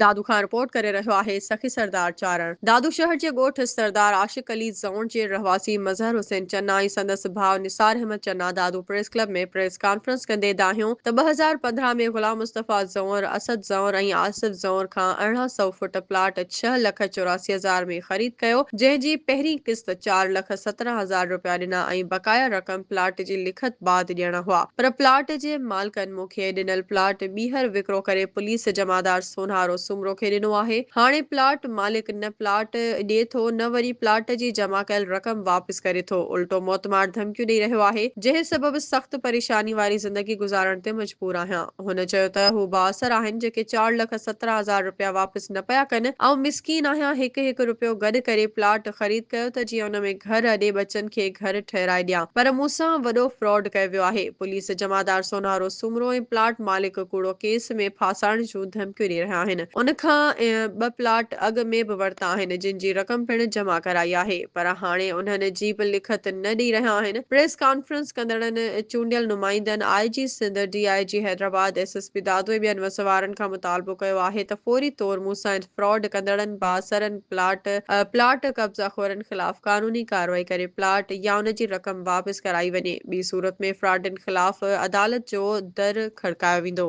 دادو کان رپورٽ ڪري رهيو آهي سخي سردار چارڻ. دادو شهر جي ڳوٺ سردار عاشق علي زئوڻ جي رهواسي مظهر حسين چنا ۽ سندس ڀاء Nisar Ahmed Channa Dadu press club ۾ press conference ڪندي دانهيو ته 2015 ۾ غلام مصطفيٰ زئونر، اسد زئونر ۽ آصف زئونر کان 18 سئو فوٽ پلاٽ ڇهه لک 84 هزار ۾ خريد ڪيو جنهن جي پهرين قسط چار لک 17 هزار رپيا ڏنا ۽ بقايا رقم پلاٽ جي لکت بعد ڏيڻا هئا پر پلاٽ جي مالڪن مون کي ڏنل پلاٽ ٻيهر وڪرو ڪري پوليس جمعدار سونهارو سومرو کي ڏنو آهي. هاڻي پلاٽ مالڪ نه پلاٽ ڏئي ٿو نه وري پلاٽ جي جمع ڪيل رقم واپس ڪري ٿو، الٽو موتمار ڌمڪيون ڏئي رهيو آهي، جنهن سبب سخت پريشاني واري زندگي گذارڻ تي مجبور آهيان. هن چيو ته هو بااثر آهن جيڪي چار لک 17 هزار رپيا واپس نه پيا ڪن، آئون مسڪين آهيان هڪ هڪ رپيو گڏ ڪري پلاٽ خريد ڪيو ته جيئن ان ۾ گهر اڏي ٻچن کي گهر ٺهرائي ڏيان پر مون سان وڏو فراڊ ڪيو ويو آهي، پوليس جمعدار سونهارو سومرو ۽ پلاٽ مالڪ ڪوڙو ڪيس ۾ ڦاسائڻ جون ڌمڪيون ڏئي رهيا آهن، ان کان ٻه پلاٽ اڳ ۾ به ورتا آهن جن جي رقم پڻ جمع ڪرائي آهي پر هاڻي انهن جي به لکت نه ڏئي رهيا آهن، پريس ڪانفرنس ڪندڙن چونڊيل نمائندن، I G Sindh, D I G Hyderabad, S S P Dadu ۽ ٻين وس وارن کان مطالبو ڪيو آهي ته فوري طور مون سان فراڊ ڪندڙن بااثرن پلاٽ پلاٽ قبضا خورن خلاف قانوني ڪارروائي ڪري پلاٽ يا ان جي رقم واپس ڪرائي وڃي ٻي صورت ۾ فراڊين خلاف عدالت جو در کڙڪايو ويندو.